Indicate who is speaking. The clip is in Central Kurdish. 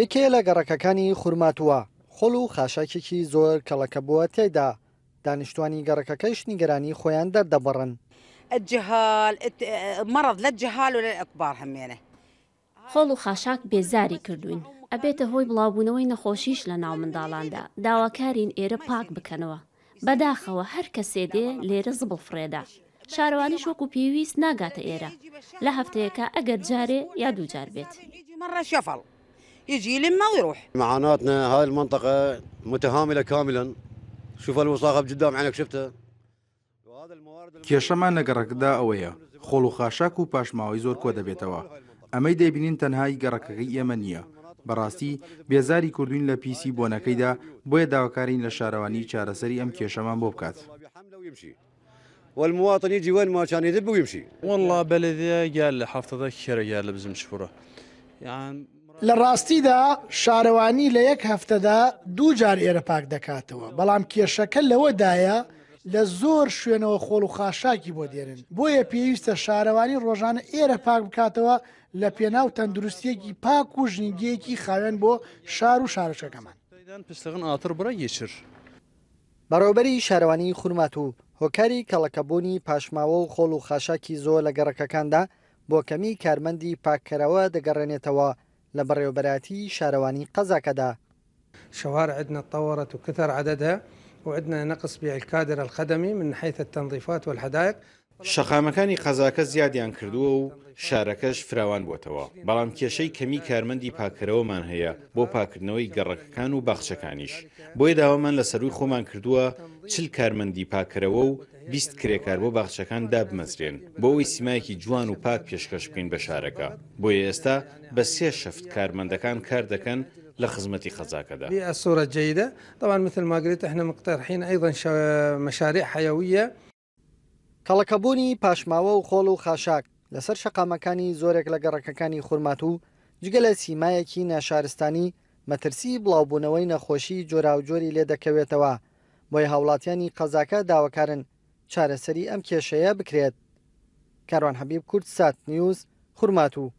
Speaker 1: یەکێ لە گەڕەکەکانی خورماتووە، خۆڵ و خاشاکێکی زۆر کەڵەکەبووە تیایدا، دانیشتوانی گەڕەکەکەش نیگەرانی خۆیان دەردەبڕن.
Speaker 2: خۆڵ و خاشاک بێزاری کردووین، ئەبێتە هۆی بڵاوبوونەوەی نەخۆشیش لە ناو منداڵاندا، داواکارین ئێرە پاک بکەنەوە، بەداخەوە هەر کەسێ دێ لێرە زبڵ فڕێدا، شارەوانیش وەکو پێویست ناگاتە ئێرە، لە هەفتەیەکا ئەگەر جارێ یا دووجار بێت.
Speaker 3: کێشەمان لە گەڕەکدا ئەوەیە خۆڵ و خاشاک و پاشماوەی زۆر کۆدەبێتەوە، ئەمەی دەیبینین تەنها هی گەڕەکەکەی ئێمە نییە، بەڕاستی بێزاری کردوین لە پیسی بۆنەکەیدا، بۆیە داواکارین لە شارەوانی چارەسەری ئەم کێشەمان بۆ بکات.
Speaker 4: لە ڕاستیدا شارەوانی لە یەک هەفتەدا دووجار ئێرە پاک دەکاتەوە، بەڵام کێشەکە لەوەدایە لە زۆر شوێنەوە خۆڵ و خاشاکی بۆ دێنن، بۆیە پێویستە شارەوانی ڕۆژانە ئێرە پاک بکاتەوە لە پێناو تەندروستییەکی پاک و ژینگەیەکی خاوێن بۆ شار و شارۆچکەکەمان.
Speaker 1: بەڕێوەبەری شارەوانیی خورماتوو هۆکاری کەڵەکەبوونی پاشماوە و خۆڵ و خاشاکی زۆر لە گەڕەکەکاندا بۆ کەمیی کارمەندی پاککەرەوە دەگەڕێنێتەوە لە بەڕێوەبەرایەتیی شارەوانیی قەزاکەدا.
Speaker 5: شوارع عندنا تطورت وكثر عددها وعندنا نقص بالكادر الخدمي من حيث التنظيفات والحدائق.
Speaker 6: شەقامەکانی قەزاکە زیادیان کردووە و شارەکەش فراوان بووەتەوە، بەڵام کێشەی کەمی کارمەندی پاککەرەوەمان هەیە بۆ پاککردنەوەی گەڕەکەکان و باخچەکانیش، بۆیە داوامان لە سەرووی خۆمان کردووە 40 کارمەندی پاککەرەوە و 20 کرێکار بۆ باخچەکان دابمەزرێن بۆ ئەوەی سیمایەکی جوان و پاک پێشکەش بکەین بە شارەکە، بۆیە ئێستا بە سێ شەفت کارمەندەکان کاردەکەن لە خزمەتی قەزاکەدا.
Speaker 5: بالصورة الجيدة طبعا مثل ما قلت احنا مقترحين ايضا مشاريع حيوية.
Speaker 1: کەڵەکەبوونی پاشماوە و خۆڵ و خاشاک لەسەر شەقامەکانی زۆرێک لە گەڕەکەکانی خورماتوو جگە لە سیمایەکی ناشارستانی مەترسیی بڵاوبوونەوەی نەخۆشیی جۆراوجۆری لێدەکەوێتەوە، بۆیە هاوڵاتیانی قەزاکە داواکارن چارەسەری ئەم کێشەیە بکرێت. کاروان حەبیب، کوردسات نیوز، خورماتوو.